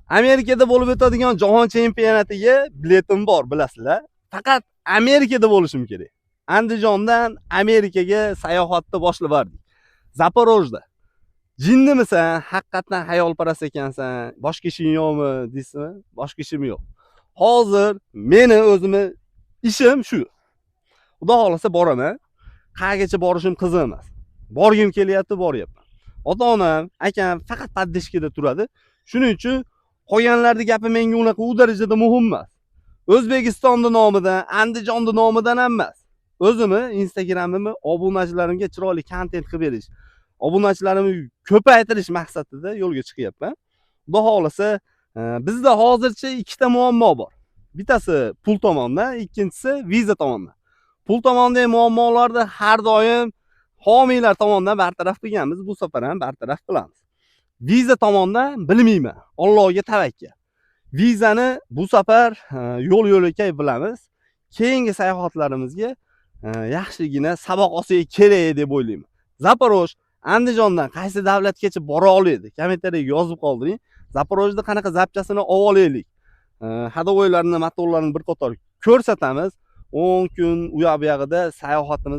Amerikada bo'lib o'tadigan jahon chempionatiga biletim bor, bilasizlar. Faqat Amerikada bo'lishim kerak. Andijondan Amerikaga sayohatni boshlab bordik. Zaporojda. Jinnimisan? Haqiqatdan xayolparast ekansan. Boshqa ishing yo'qmi deysizmi? Boshqa ishim yo'q. Hozir meni o'zimni ishim shu. Xudo xohlasa boraman. Qayergacha borishim qiziq emas. Borgim kelyapti, boryapman. Ota-onam, akam faqat поддержка da turadi. Shuning uchun qolganlarni gapi menga unaqa u darajada muhim emas. O'zbekistonni nomidan, Andijonni nomidan ham emas. O'zimni Instagramimni obunachilarimga chiroyli kontent qilib berish, obunachilarimni ko'paytirish maqsadida yo'lga chiqyapman. Xudo xohlasa, bizda hozircha ikkita muammo bor. Bittasi pul tomondan, ikkinchisi viza tomondan. Pul tomondagi muammolarni har doim homiylar tomonidan bartaraf qilganmiz, bu safar ham bartaraf qilamiz. Viza tomondan bilmayman. Allohga tavakkal. Vizani bu safar yo'l yo'lakay bilamiz. Keyingi sayohatlarimizga yaxshigina saboq olsak kerak deb o'ylayman. Zaporoj Andijondan qaysi davlatgacha bora oladi? Kommentariyaga yozib qoldiring. Zaporojda qanaqa запчасть ini olib olaylik? Ходовой larni, motorlarni bir qator ko'rsatamiz. 10 kun u yoq bu yog'ida sayohatimiz.